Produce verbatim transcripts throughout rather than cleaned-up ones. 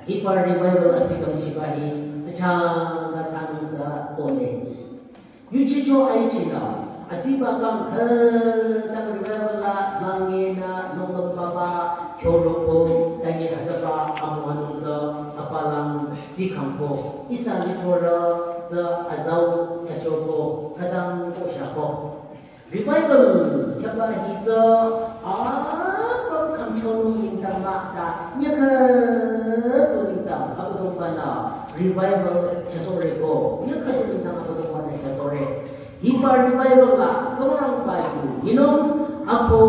Hiba revival asi kang shiba hi, achang ka thang sa kole. Yuchicho aichina, atiba kang khe, tang revival la, langi na, nonglong baba, kyoro ko, tangi hataba, amu anung zo, apalang, tsikang ko, isa lichora, zo, azau, kyacho ko, kadang ko shako. Revival, kyaba hi tsü, apüm khümchonung nengdang mah ta, nyakha tu nengdang, Abüdongba-nü, revival, kyasore ko, nyakha tu nengdang, Abüdongba-nü, kyasore. Hiba revival la, Tsingrangba yu, nyinung, ako,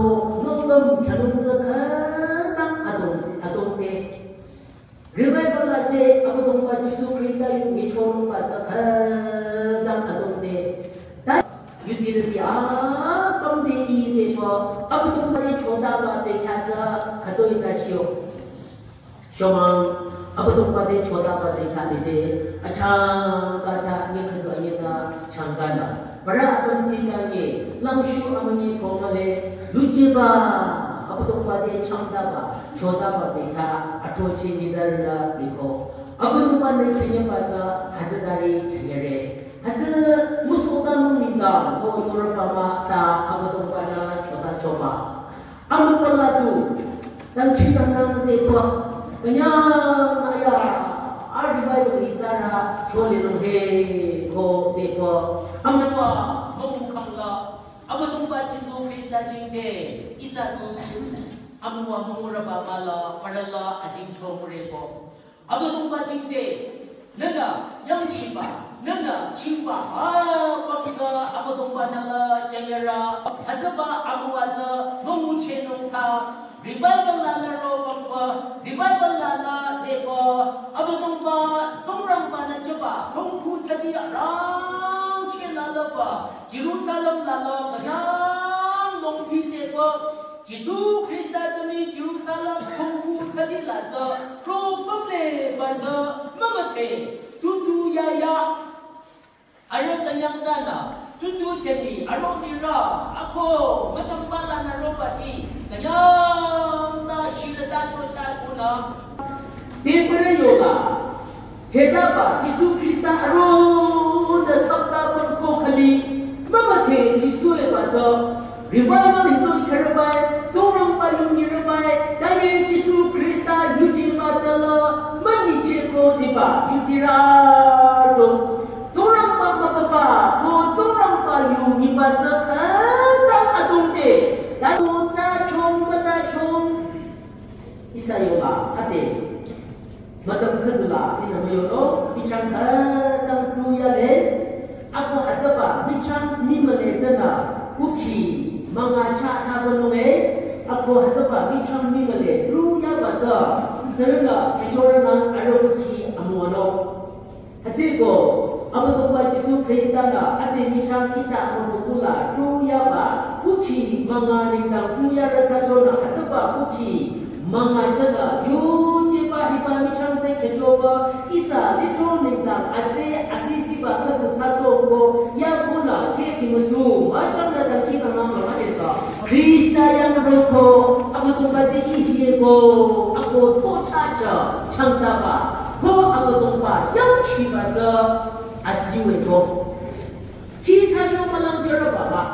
nonglüm, kyanung tsü khütang adong, adong te. Revival la se Abüdongba Jisu Khrista yu nyichonungba tsü khütang adong te. Ta yuzirüti apüm te i se pü Abüdongba te chotaba te khyah tsü khütoi ta shio. Shomang Abüdongba te chotaba te khyah lide achangka tsü nyi khüdu anyüta changka la. Parü apüm tsitanye, langshu amünyi kongale, luchiba, Abüdongba te changdaba, chotaba bekha, athrocheh nizarüla liko. Abüdongba-nü khenyeba tsü, hütsütari khenyere. Hütsü musotanung nengdang, ko yorüba mah ta, Abüdongba-nü chotachoba. Amübüla tu, dangkhidangnang zepü, künyang aya, a revival hi tsara, kyolenung he, ko zepü. Amübü, müngu kangla, Khristajingte ihsa tu amüwa mümürüba mahla parala ajing chomreko. Abüdongba jingte nünü yangchiba, nünü chingba, a pangza Abüdongba nüla jayara, hütsüba amüwa tsü münguchehnung tsü, revival la nüro pangba, revival la nü zehba, Abüdongba Tsingrangba-nü jüba, kongku tsadi arangcheh la laba, Jerusalem la la künyangnung pi zehba, Jisu Khrista tsü mii Jerusalem kongku tsadi la tsü, ro pümle ba tsü, mümüdhe, tutu yaya. Arüh künyangtanü, tutu jemi, aro nirü, ako, mütamba lanü robati, künyangta shirüta chocha kunü. Te pürü yola, Jezaba, Jisu Khrista aronü thapta pangko khali, mümüdhe Jisu-e ba tsü, revival hitoi kherübai, Tsingrangba yu nyirübai, tanye Jisu Khrista yuchiba tsüla, münyichehko diba, yuchirü do. Tsingrangba mübüba, ko Tsingrangba yu nyiba tsü khütang adrongte, ta ko tsü chong, müta chong. Ihsa yola, ade. Mütüm khüdula, ihnü müyono, michang khütang tu yale. Ako hütsüba, michang mii mühle tsünü, kukhi, münga chah thaba nunge. Ako hütsüba, michang mii mühle, tu yaba tsü, sürünü, khechorünang, aro kukhi, amüwanung. Hütsüeko, Abüdongba Jisu Khrista-nü, ade michang ihsa amübükuh la, tu yaba, kukhi, münga nengdang, tu yarü tsü chonü, hütsüba, kukhi, münga tsünü, yujeba hiba michang tsü khechoba, ihsa, litro nengdang, ade, asisiba, khüdu tsü soko, ya kunü, khe kimüsu, müchangnü dangkhidangnang münga desa. Khrista yang roko, Abüdongba te ihiyeko, ako to chacha, changtaba, ko Abüdongba yangchiba tsü, adiweko. Khi thsacho mülang jürüba mah.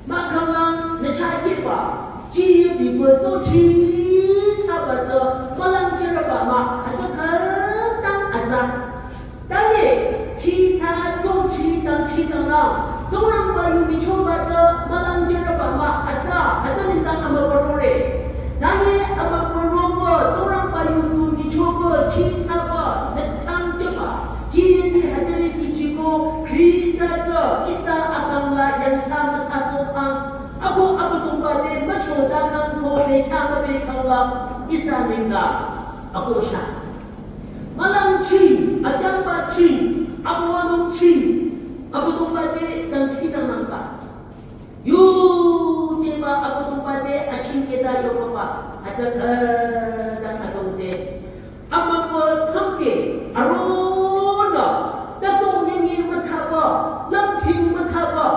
Mahkhang lang nü chah keba, jiye bibo tsochi thsaba tsü, mülang jürüba mah, hütsü khütang atsa. Tanye, khi thsa tsochi dangkhidangnang, Tsingrangba yu michoba tsü, mülang jürüba mah, atsa, hütsü nengdang amübürore. Tanye amübüroba, Tsingrangba yu tu michoba, khi thsaba, nü thang jüba, jiyedi hütsüri bichiko, Khrista tsü, ihsa akang la yangthsa müthsasohkhang, ako Abüdongba te müchodakhang ko bekhyah mübekhang la, ihsa nengdang, ako sha. Mülang ching, akyangba ching, amüwanung ching, Abüdongba te dangkhidangnangba. Yujeba Abüdongba te achingketa yobaba, atsa khütang adrongte. Amübü khümte, aronü, tato nyenye müthsaba, lümkhing müthsaba,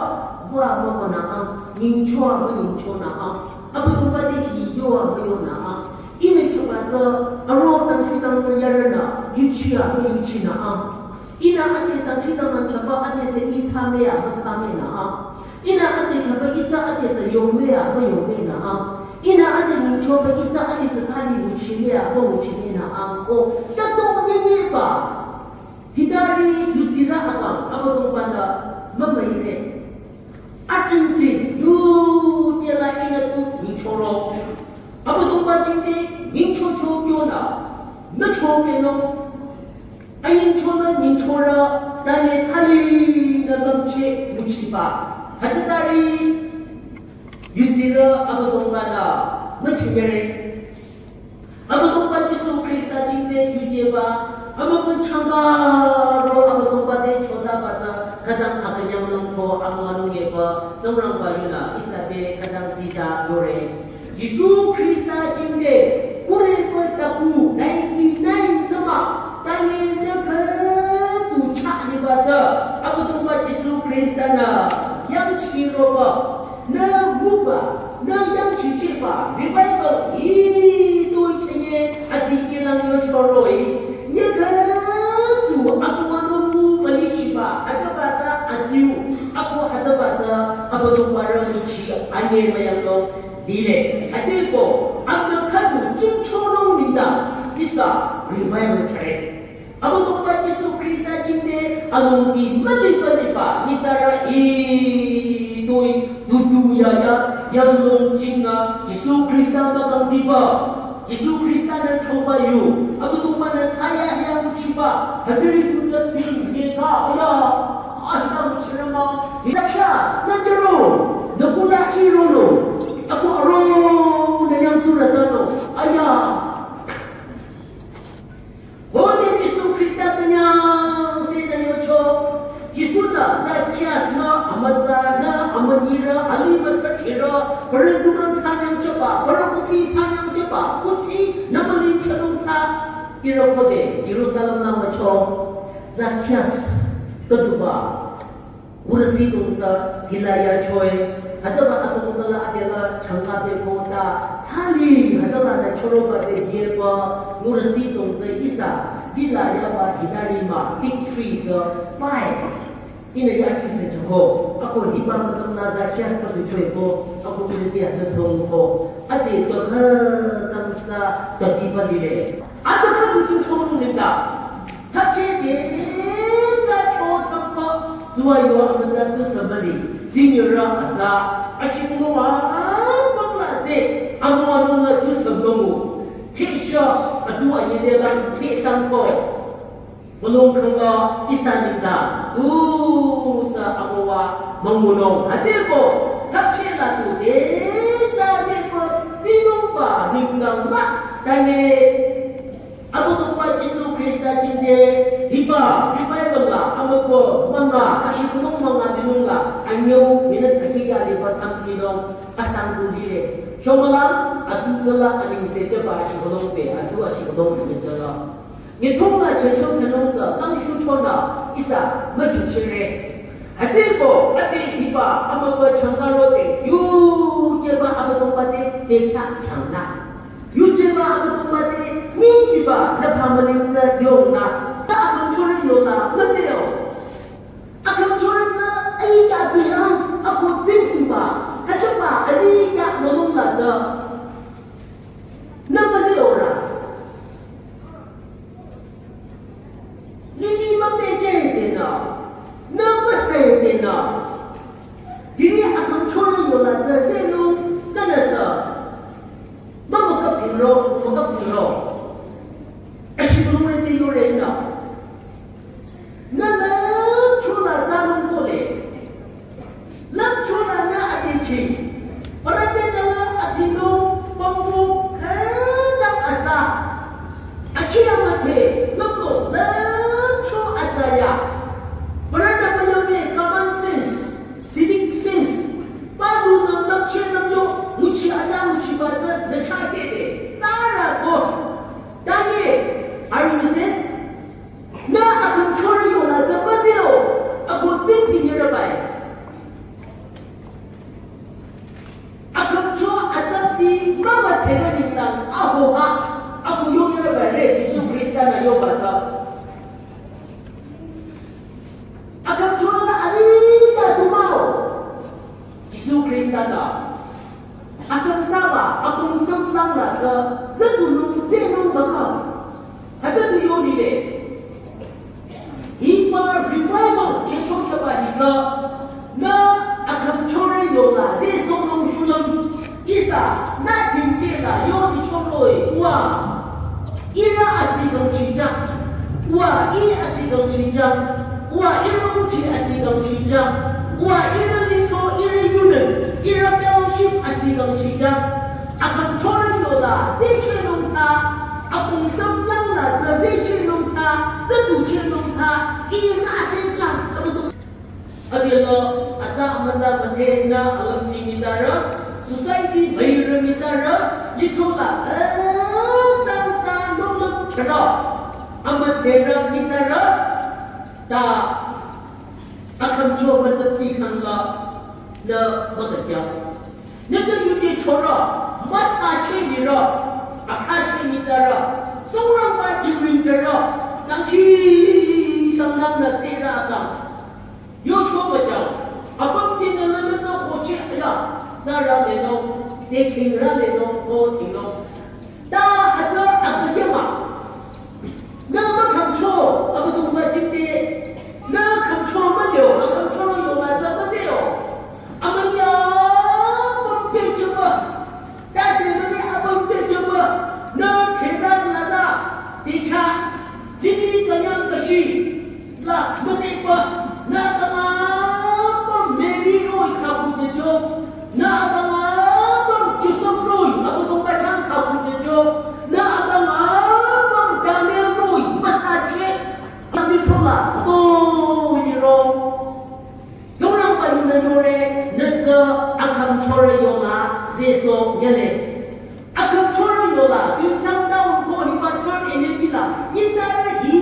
wa mübünang, nyingchoa münyingchonang, Abüdongba te hi yoa müyonang. Ihnü khyaba tsü, aro dangkhidangnang yarünü, yuchia müyuchinang. Ihnü ade dangkhidangnang khyaba adesü ih thsame ya müthsamenang. Ihnü ade khyaba ih tsü adesü yongme ya müyongmenang. Ihnü ade nyingchoba ih tsü adesü thali nguchime ya münguchimenang. Ko, tato nyenyeba. Hitari yutirü akang, Abüdongba-nü mümüire. Atingting, yujela ihnü tu nyingchoro. Abüdongba jingte nyingchocho kyonü, mücho keno. Anyingchonü nyingchorü, tanye khali nü lümcheh nguchiba. Hütsütari yutirü Abüdongba-nü müchingere. Abüdongba Jisu Khrista jingte yujeba, amübü changka ro Abüdongba te chodaba tsü, khütang akünyangnung ko amüwanung yeba, Tsingrangba yunü, ihsa te khütang zita yore. Jisu Khrista jingte, kurepü taku ninety-nine tsüma, tanye nü khüdu chah liba tsü, Abüdongba Jisu Khrista-nü, yangchiroba, nü nguba, nü yangchichiba, revival hitoi khenye adikehlang yochoroi, nye khüdu amüwanung mu mülichiba, hütsüba tsü adiu, ako hütsüba tsü Abüdongba rü nguchi anye müyangnung lile. Hütsüeko, amü khüdu jingchonung nengdang, ihsa revival thsare. Abüdongba Jisu Khrista jingte alongdi müliba liba nyitsarü hitoi Tutu yaya, yanglong chinga, Jisu Krista makang diba. Jisu Krista nü choba yu. Abüdongba nü thsaya hiyang chiba. Hadiri tutu twin yeka, aya. Ahita muchirama. Hita chas, na jero. Nü kula irono. Ako aro, nü yang turatano. Aya. Hode Jisu Krista künyang se nü yocho. Jisu nü Zakias nü amütsa nü amünyirü alimütsa chirü, parü durü thsanyang chaba, parü kupi thsanyang chaba, kuchi nü mali khanung thsa. Irü hode Jerusalem nü mücho. Zakias, tutuba. Ngurüsi dongza hila ya choe, hadaba adongza la adela changka pe kota, thali hadala na choroba de yeba, ngurüsi dongza ihsa, hila yaba hitarima, fig tree za, pai. Ihnü ya chi se choko, ako hiba madam la Zakias ka tu choe ko, ako ihnü te hada thong ko, ade to kha zangza, to tiba lile. Ade kha tu ching chong nita. Thapche te za kyo thappa, zuwa yo amüta tu sambali, zinyura aza, ashikuno wa, bangla ze, amwa nunga tu sambamu. Kesha, adu anyi ze lang, ke tangko. Bolong kanga, isa ninda, tu sa amwa, mangunong, hateko, thapche la tu te, za ze ko, zinungba, ningdang ba, tane, Abüdongba Jisu Krista chingse hiba revival la amüko manga ashikunung manga dinung la anyüu minute akika liba thamti nung asang du lile. Shomala atu dala aningse chaba ashikunung pe atu ashikunung pe jala. Nyithung la chechong khenung sa langshu chona ihsa majuchire. Hateko ate hiba amüko changaro te yu cheba Abüdongba te te kya changna. Yujeba Abüdongba te, mi iba, nü phamüling tsü yongnü, ta akhümchore yongnü, müzeo. Akhümchore tsü, ayika duyang, ako tsingkingba, hütsüba, ayika mülungla tsü. Nü müzeo ra. Limih müpehjüde nü, nü müsüde nü. Hiri akhümchore yola tsü zenu, nü nüsü. Mümükap tingro, mükap tingro. Ashi mümüre te yore nü. Nü lümchola tsü nung kole. Lümchola nü adikhi. Parade nü la adinung pangmung khüta atsa. Akhi amüdhe lümlo lümcho atsa ya. Parade payone common sense, civic sense. Palu nü lümche lümyo, nguchi atsa nguchiba tsü nü chakede. Tsara ko. Tanye, are you safe? Nü akhümchore yola tsü müzeo, ako tsingthi nyere bai. Akhümcho atati mama thera nitang ahoha, ako yo nyere bai re, Jisu Krista nü yoba tsü. Akhümchore la alita tumao. Jisu Krista nü. Asang saba, akung samlang la ta, zatu nung, ze nung baka. Hata tu yo ni le. Hiba revival, che cho kya ba ni ka. Nü akhümchore yola, ze so nung shulam. Ihsa, nü tingke la, yo ni choroi, wa. Ihrü asikang chinjang. Wa, i asikang chinjang. Wa, ihrü kuchi asikang chinjang. Wa, ihrü litho, ihrü union, ihrü fellowship asikang chinjang. Akhümchore yola, ze chenung ta. Akung samlang la, ze, ze chenung ta. Ze tu chenung ta. I nü asijang. Abu tu Abilo, atsa amütsa müdhe nü alümchi nyitarü, society müirü nyitarü, lithola, eh, tangtsa nolüm kherü, amüdherü nyitarü, ta akhümcho mütsapti khangla, nü müdakya. Nüte yuje chorü, müsa che lirü, akha che nyitarü, Tsingrangba jingring terü, dangkhi danglang nü tsirü akang. Yo cho bajang, apüm ti nü lümütsa khochi aya, tsara lenung, te khingra lenung, ko tinung. Ta hütsü akükyama. Nü mükhümcho, Abüdongba jingte, nü khümcho mülio, akhümcho yola tsü müzeo. Amünya, Akhümchorü yola zeso ngele. Akhümchorü yola, Tuensang Town ko hiba third N F P la, nyitsarü hi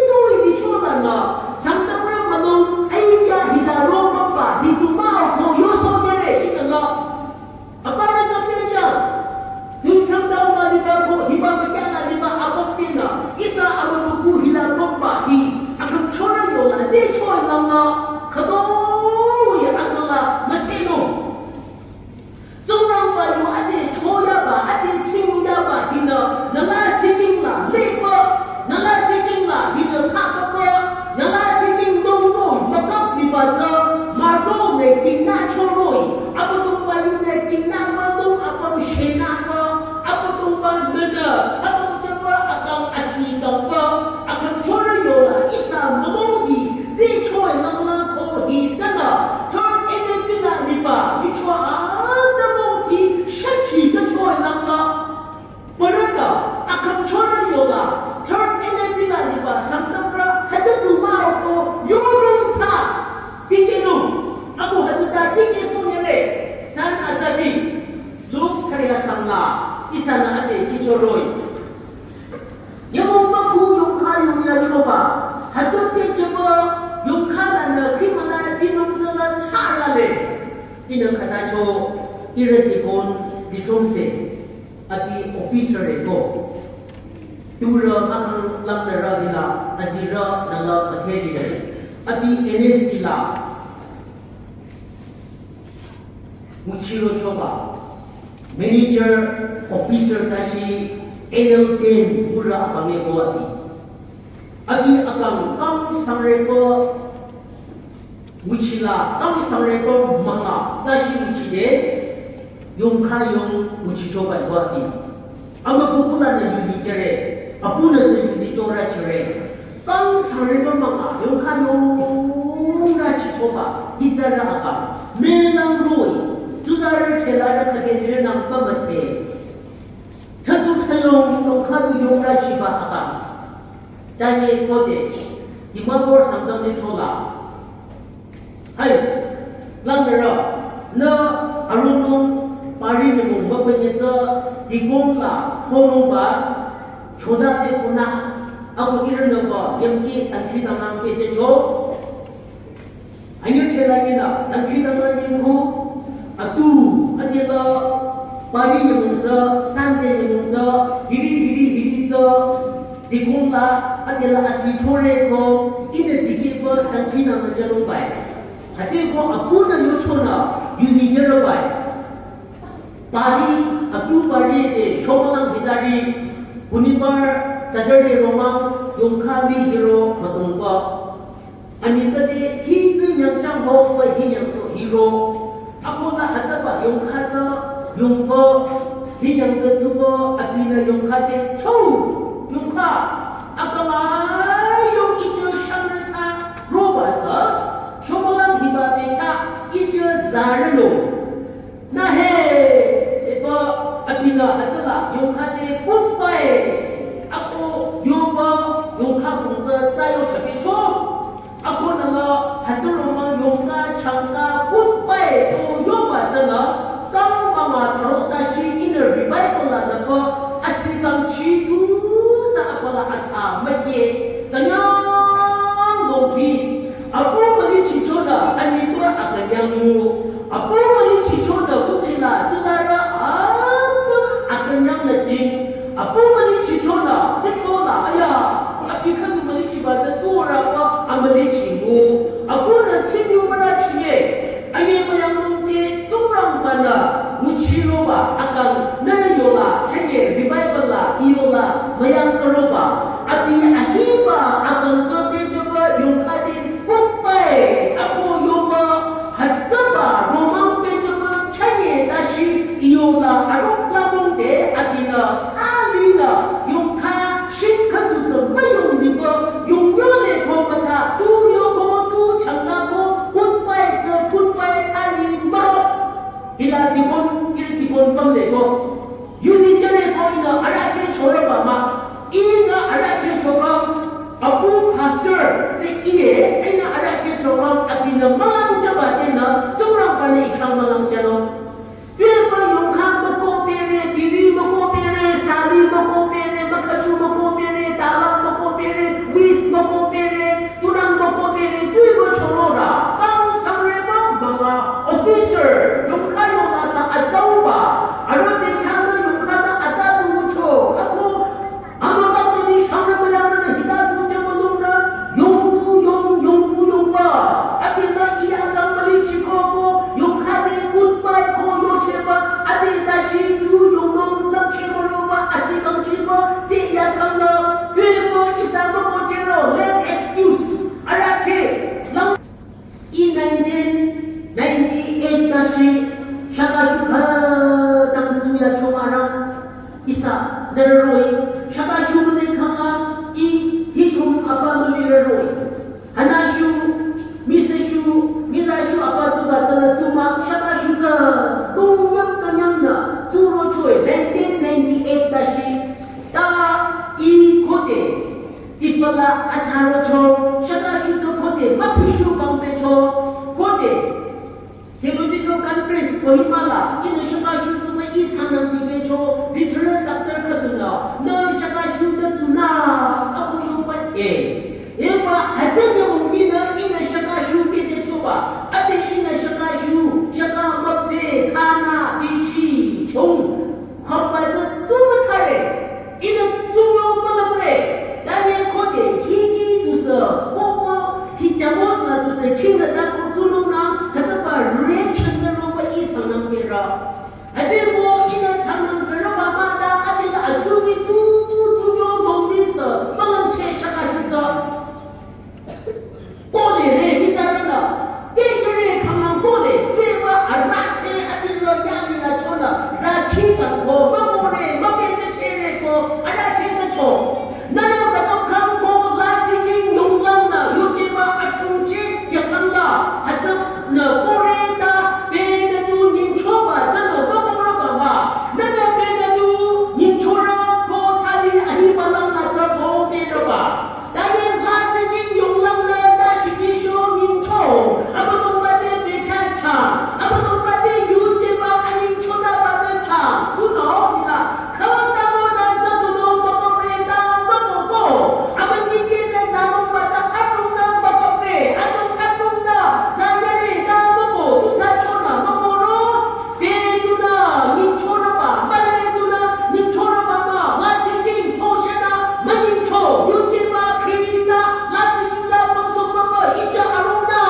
tu ini chola na, Sangtamrü mülung, aiya hila ro papa, hitu mao ko yoso ngele, ita la. Aparü tsü pehjüng. Tuensang Town la liba ko, hiba mükya la liba abok tina, ihsa amübükuh hila papa hi, akhümchorü yola, ze choi lama, khütoi anüla, mütsünung. Tsingrangba yu ade choyaba, ade tsingyaba hinü, nüla siking la leba, nüla siking la hinü khakaba, nüla siking dongro, mükap liba tsü, maro ne tingna choroi, Abüdongba yu ne tingna mülung apüm shenaba, Abüdongba nünü, sadong jaba apüm asi dongba, akhümchorü yola, ihsa mülung di, zi choi langla ko hi tsünü, third N F P la liba, yucho a, ta mong ti, shachi ja choi langla. Parüta, akhümchorü yola, third N F P la liba, Sangtamrü, hütsü tu mao ko, yorung tsa, dikehnung, abu hütsüta dikehsoh nyele, san azadi, luk thariya sangla, ihsanü ade kichoroi. Yamong maku yongkha yongya choba, hütsü te jaba, yongkha lanü khimüla zinung zala tsarale. Ihnü khatacho, ihrü deacon, ditrongse, abi officer eko. Turü akhang langnürü hila, azirü nüla müdherire. Abi N S T la, nguchiro choba, manager, officer tashi, N L ten, mura akang eko abi. Abi akang kang sangreko, nguchila kang sangreko manga, tashi nguchide, yongkha yong nguchichoba eko abi. Amübükuh lanü yuzi jüre, apunü sü yuzi chorü chüre. Kang sangreba manga, yongkha yongrü chichoba, hitsarü akang. Menang roi, tsuzarü chelarü khüde nirü nang pamüthe. Thatu thayong, yongkha tu yongrü chiba akang. Tanye kode, Dimapur Sangtam ni chola. Hai, langnürü, nü arunung pari nyümong müpünye tsü deacon la chonungba, choda te kuna, ako ihrünüba, yemki dangkhidangnang pehjücho. Anyü chela nyinü, dangkhidangnang yemko, atu, adela, pari nyümong tsü, Sunday nyümong tsü, hiri, hiri, hiri tsü, deacon la, adela asi chore ko, ihnü tikehba dangkhidangnang jünungbai. Hütsüko apunü yochonü, yuzi jürebai. Pari, atu pari te, shomalang hitari, Bunibar, Saturday romang, yongkha li hiro, matongba. Ani tate, hi tu nyang chang ho, pa hi nyang so hiro. Ako na hütsüba, yongkha ta, yongba, hi nyang ta tuba, abinü yongkha te, chou, yongkha. Akala, yong ijo shangre ta, roba sa, shomalang hiba te kha, ijo zarelo. Na he, eba, abinü hütsüla, yongkha te, pungpai. Ako, yoba, yongkha pungta, tsayo chapecho. Ako nala, hütsü romang yongkha, changkha, pungpai, ko yoba tsüla, kang mama tharo tashi inner revival la napa, asi kangchi tu, sa apala atsa, make, kanyang longpi. Apu mülichichonü, ani tua akünyang mu. Apu mülichichonü, kukhila, tuzarü, apüm akünyang nü jing. Apu mülichichonü, tichola, aya. Abi khüdu mülichiba tsü turü pa, amülichi mu. Apunü tsimiu mürachiye. Anye müyang mungke, Tsingrangbanü, nguchiroba, akang, nührü yola, chünye, revival la, iyola, müyang karoba. Abi ahiba, akang tsü pehjüba, yongkha te, pungpai, ako yoba, hütsüba, romang pehjüba, chünye, tashi, iyola, arok la mungde, abinü, alinü, yongkha, shingkha tu sü, müyong liba, yongyole ko mata, tu yoko, tu changka ko, pungpai tsü, pungpai, ali, maro. Hila deacon, ihrü deacon pamle ko. Yuzi jüre ko ihnü arahkheh choreba mah. Ihnü arahkheh choba. Apu pastor, tsü iye, ihnü arahkheh choba. Abinü mülang jüba tenü, Tsingrangba Ikhang malang jalo. Tuepü yongkha mükopere, biri mükopere, sali mükopere, mükhasu mükopere, talak mükopere, whist mükopere, tunang mükopere, tuepü chorora. Kang sangreba mama officer, yongkha yonasa atauba. Aro bekhanü yongkha ta atatu cho. Ako Ama kang mani shangrü mülangrü hita tu jama lungrü, yongpu yong, yongpu yongba. Ati na iya kang mani chikoko, yongkhade goodbye ko yocheba. Ati tashi tu yongnung lamcheba roba, asi kang chiba, ti iya kang la, tuepü ihsa mükochero, lame excuse. Arake, lang I nineteen ninety-eight tashi shaka shu khütang tuya chong arang ihsa deroi shaka shu mene khanga I hi chong apa mene deroi. Hana shu, mise shu, miza shu apa tuba tala tuma shaka shu za dong yap kanyang na turo choi nineteen ninety-eight tashi ta I khode Ipala atsaro cho, shaka shu to khode, mapishu kangpe cho, khode. Theological Conference Kohima la, ina shaka shu to ma I tsanang dike cho, literal doctor khaduna, na shaka shu to tuna, ako yongpa e. Eba, hate ne mungkina, ina shaka shu ke che cho ba, ate ina shaka shu, shaka mapse, khana, bichi, chong, khapa to tu matsare. Ina tsungyo malamre, tanye khode hiki tusü, popo hijamo la tusü, kinga tako tunung na, katapa reaction zero pa I tsanang kera. Ate mo ina tsanang zero pa mata, ate la atungi tu, tsungyo longmi sü, malam che shaka shu za. Kole re, bichara na. Pechere khangang kole, tuepü arakhe atilo yali la chona, rakhi kang ko, mamo re, mapeche chere ko, arakhe ta cho. Nana rakap kang ko, la siking yonglang na, yukeba achungche, yakang la, hatap na pore ta, pe na tu nyingchoba, tano mamo raba ma. Nana pe na tu nyingchora ko, thali ani balang la ta ko, pe raba. Tanye la siking yonglang na ta shikisho nyingcho. Abüdongba te becha cha. Abüdongba te yujeba anyingcho ta ba ta cha. Tunüo hila. Khüta mo na ta tunüo mako preta mako ko. Abüdike na zanung ba ta atung na mako pre. Atung atung na zayare ta mako. Tuta chona mako ro. Pe tuna nyingchoraba, male tuna nyingchoraba ma, la siking toshena, manyingcho, yujeba Krista, la siking la pangso papa, icha arona,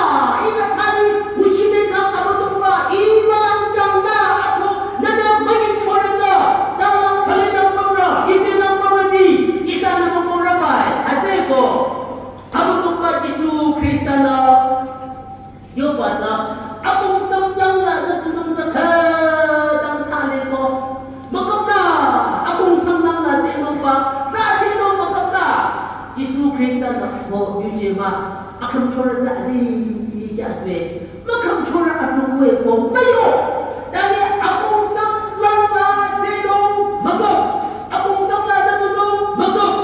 ina kani, mushime kang abüdongba, ibalang jangda, ako, nana manyingchorata, dalang salilang pamra, ibelang pamra di, isa na pamra bai, ateko, abüdongba Jisu Krista na, Yoba tsü, akong samlang la tsü tunung tsü khütang tsale ko. Makapna, akong samlang la tsü nung ba, rasi nung makapna. Jisu Krista na ko yuje ma, akham chora tsü azi ya tsü. Makham chora atung we ko mayo. Tanye akong samlang la tsü nung makap. Akong samlang la tsü tunung makap.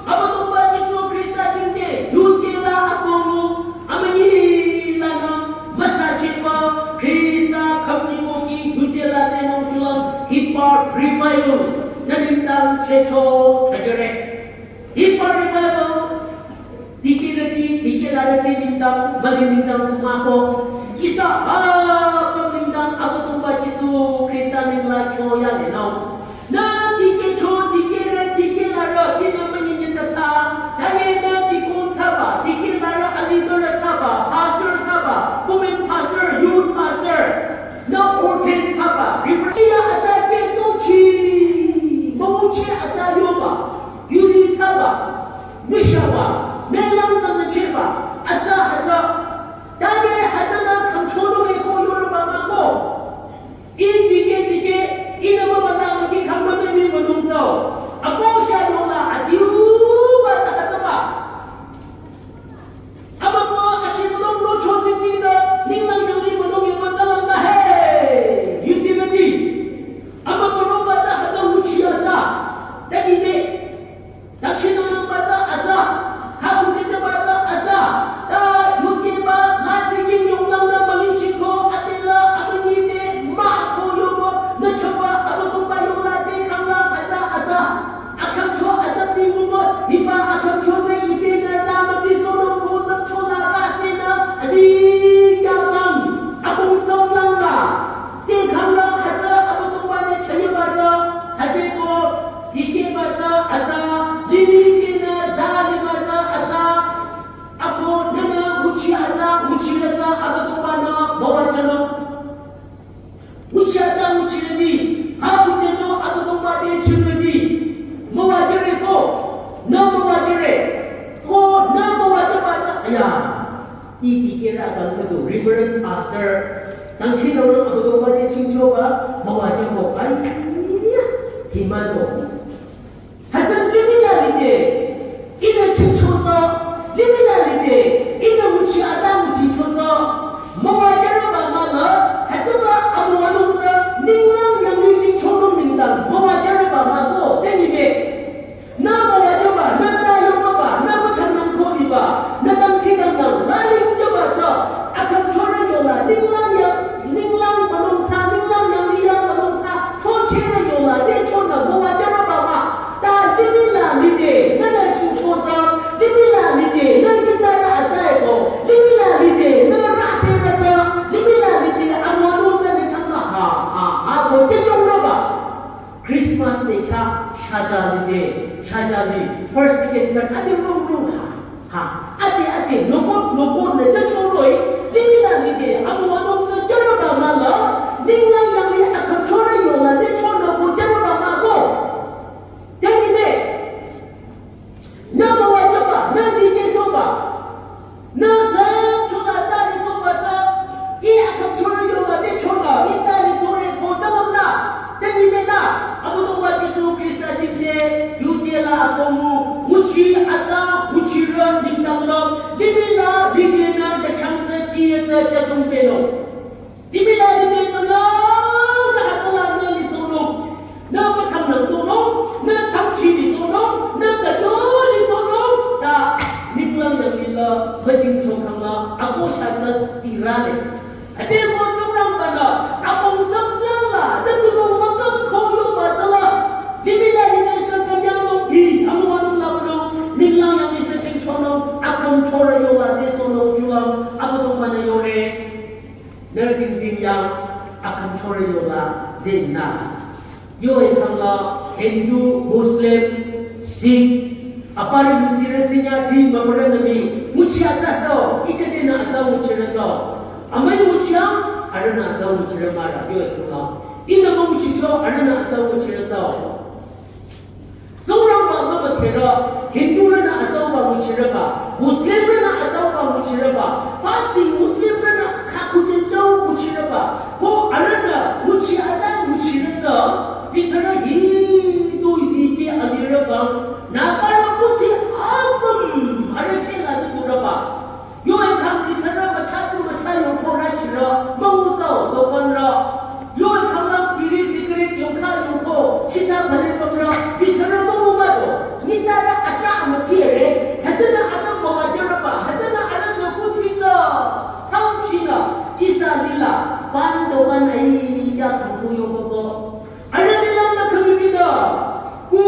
Abüdongba Jisu Krista chingke, yuje la akong mu. Amünyi lanü müsachehba Krista khümnyi moki yuje la tenung shulüm hiba revival nü nengdang chehcho thsajüre. Hiba revival dikehrüti, dikehlarüti nengdang, müli nengdang tu mah-o. Ihsa apüm nengdang Abüdongba Jisu Krista nengla kyo yalenung. Nü dikehcho, dikehre, dikehlarü, tinü münyi nyita tsü. Tanye nü dikun thsaba, dikehlarü, alimürü thsaba, pastor thsaba, women pastor, youth pastor. Nü ordain thsaba, reverend. Iya ata ke tochi, müngucheh ata yoba, yuri thsaba, mishaba, melang tangachehba, ata ata. Tanye ata nü khümchonung eko yorüba mah-o. I dikeh dikeh, inü mümüla müki khang mümümi münung tsü. Ako sha yola adiuba tsü khütaba. Amübü ashibülung rocho chichinü, ninglang nangli münung yaba talang na he. Yuti nadi. Amübü roba tsü khüta nguchi ata. Tadi de. Dakhinangnangba tsü ata, khaku kechaba tsü ata, ta yujeba la siki Chirüti, ha kuchecho Abüdongba te chirüti. Müwajüre ko, nü müwajüre. Ko, nü müwajüba tsü, aya. Ih dikehrü dangkhidu, Reverend Pastor. Dangkhidu Abüdongba te chingchoba, müwajü ko. Ai, himado. Hütsü limih la lide, ihnü chingchotsü, limih la lide, ihnü nguchi atsa nguchichotsü, müwajüroba mahla, hütsüba amüwanung tsü, ninglang yanglih chingchonung nengdang, müwajüroba mahko, tenime. Nü müwajüba, nü ta yobaba, nü mütsangnang koliba, nü dangkhidangnang, laling jüba tsü, akhümchorü yola, ninglang yang, ninglang mülung tsü, ninglang yanglih yang mülung tsü, chochehnü yola, zehchonü müwajüroba mah. Ta limih la lide, nünü chingchotsü, limih la lide, nü nyitsarü atsa-i ko, limih la lide, nü rüserü tsü, limih la lide, amüwanung tsü nü changla ha, ha, ha, ko, chechongroba. Christmas te kya shaja lide, shaja li, first, second, third, ade rong rong ha, ha, ade, ade, noko, noko, nü chechongroi, limih la lide, amüwanung tsü jüroba mahla, ninglang yanglih akhümchorü yola, zehchonü ko jüroba mahko. Tenime, nü müwajüba, nü zikehsohba, nü lümchonü ta lisohba tsü, ih akhümchorü yola zehchonü, ih ta lisohre ko nü lümnü, tenime nü, Abüdongba Jisu Khrista jingte, yuje la akohmü, nguchi atsa, nguchirü nengdang la, limih la, lidenü, nü changtsü, chiyetsü, chachung pehnung. Limih la lide nü la, nü hütsüla nü lisohnung, nü mütsangnang sohnung, nü tangchi lisohnung, nü kado lisohnung, ta ninglang yanglih la, müjingcho khangla, ako shatsü tirale. Ade ko Tsingrangba-nü, ako müsümlang la, züdunung mükam ko yoba tsüla. Limih la lide sü künyangnung pi, amüwanung la münung, ninglang yanglih sü jingchonung, akhümchorü yola zehsohnung shulüm, Abüdongba-nü yore. Nü dingding yang akhümchorü yola zehnü. Yo-i khangla Hindu, Muslim, Sikh, aparü ningdirü sinyati mübürü nümi, nguchi atsa tsü, ite denü atsa nguchirü tsü. Amüi nguchi yang, arühnü atsa nguchirü mahra, yo-i khangla. Ihnü münguchicho, arühnü atsa nguchirü tsü. Tsingrangba mübüdherü, Hindurünü atauba nguchirüba, Muslimrünü atauba nguchirüba, fasting Muslimrünü khakhutenjau nguchirüba, ko arühnü nguchi atsa nguchirü tsü, lithsarü hi do izike alirüba, nübarü kuthsi apüm arüh kheh la tuturüba. Yo-i khang lithsarü mücha tu mücha yongko rüchirü, müngu tsü dokanrü. Yo-i khang la biri cigarette yongkha yongko, shita phale pümrü, lithsarü müngu mah do. Nyitsarü atsa amütsire, hütsünü atsa müwajürüba, hütsünü arüh sü kuthsi tsü, tangchinü, ihsa lila, pan dokan ai ya khangku yongko. Arüh lilang la khümibinü, ku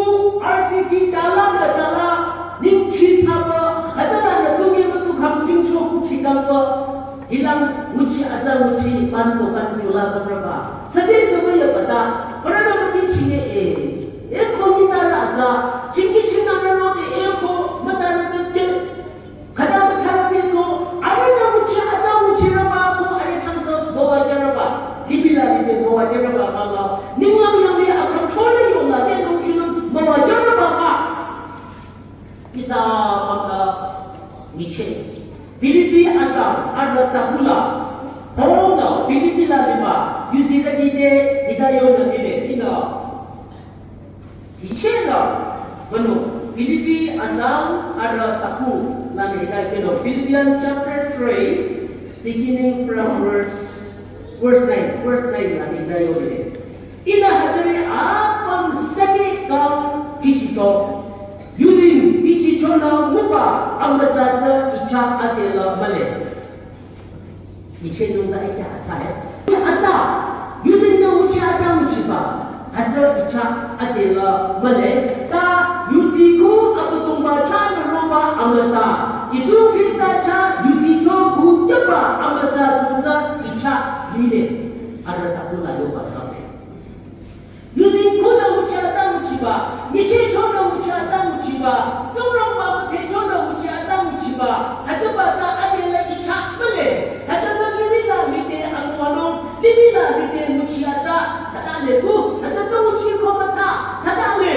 R C C tala nü tala, ningchi thsaba, hütsüla nü tungi mütu kham jingcho ku khidangba, hilang nguchi atsa nguchi pan dokan chula pümrüba. Sade sade ya pata, parana müti chine e, e ko nyitsarü atsa, chingki chinarü ro de e ko, mütarü de che, Khüta mütharüti ko, arühnü nguchi atsa nguchirüba ko, arüh changsa müwajürüba. Limih la lide müwajürüba mahla. Ninglang yanglih akhümchorü yola, te dongchunung müwajürüba mah. Ihsa amta nyicheh. Philippi asang, arüh takula. Paul-nü Philippi la liba, yuzi kadi te, hita yonü lile, ihnü. Hichehnü, mano, Philippi asang arüh taku, lani hita keno, Philippians chapter three, beginning from verse, verse nine, verse nine lani hita yore. Ihnü hütsüri apüm seki kang bichicho. Yuzeng bichichonü nguba amüsa tsü icha adela mühle. Nyichehnung tsü ikya atsa e. Atsa, yuzeng nü nguchi atsa nguchiba. Hütsü icha adela mühle. Ta yuzi ku Abüdongba chahnü roba amüsa. Jisu Khrista chah yuzi cho ku jüba amüsa tu tsü icha lile. Arüh takula yoba tsü e. Yuzeng kunü nguchi atsa nguchiba, nyichehchonü nguchi atsa nguchiba, Tsingrangba müdhechonü nguchi atsa nguchiba, hütsüba tsü adela icha mühle, hütsüla limih la lide amüwanung, limih Lide nguchi atsa, tsatale ku, atsa ta nguchi ko matsa, tsatale.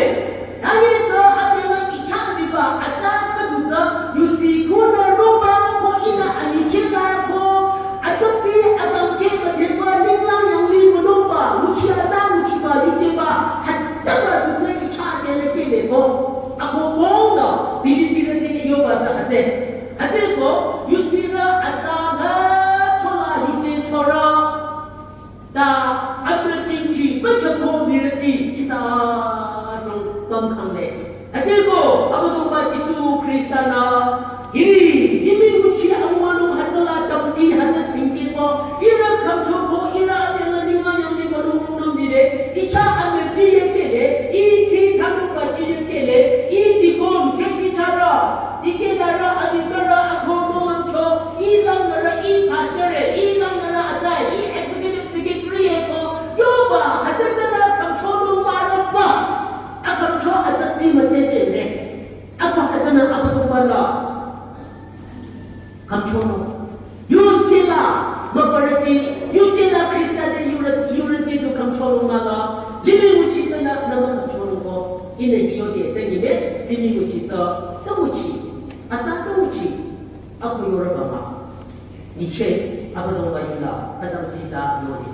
Tani tsü abela icha diba, atsa khüdu tsü, yuti kuna roba ko ina aniche la ko, atati abangche ba theba ninglang yang li monoba, nguchi atsa nguchiba, yuteba, hatsaba tu tsü icha abela kele ko. Ako bonga, Filipirüti yoba tsü atse. Atse ko, yutira atsa ga chola yute chora. Ta atbü jingki müchako mirüti ihsa nung pamkhangle. Atiko Abüdongba Jisu Khrista-nü hiri imi nguchi amüwanung hütsüla tampi hütsü tsingkibo, ihrü khümchoko, ihrü adela ninglang yang liba nung nung nung dide, icha atbü jiyekele, i ki thanungba jiyekele, i dikon keti chara, dikelarü, aditarü, ako molang kyo, i langnürü, i pastor, i langnürü, atai, i executive secretary ko, yoba, hütsütsünü khümchonung ba la ba. Akhümcho atati mütete ne. Ako hütsünü Abüdongba-nü khümchonung. Yujela, mübürüti, yujela Khrista te yurü-, yurüti tu khümchonung mala. Lili nguchi tsünü nü mükhümchonung ko. Ine hiyode, tengine, lili nguchi tsü, ta nguchi. Atsa ta nguchi. Ako yorüba mah. Niche, Abüdongba yula, khütang tsitsa yore.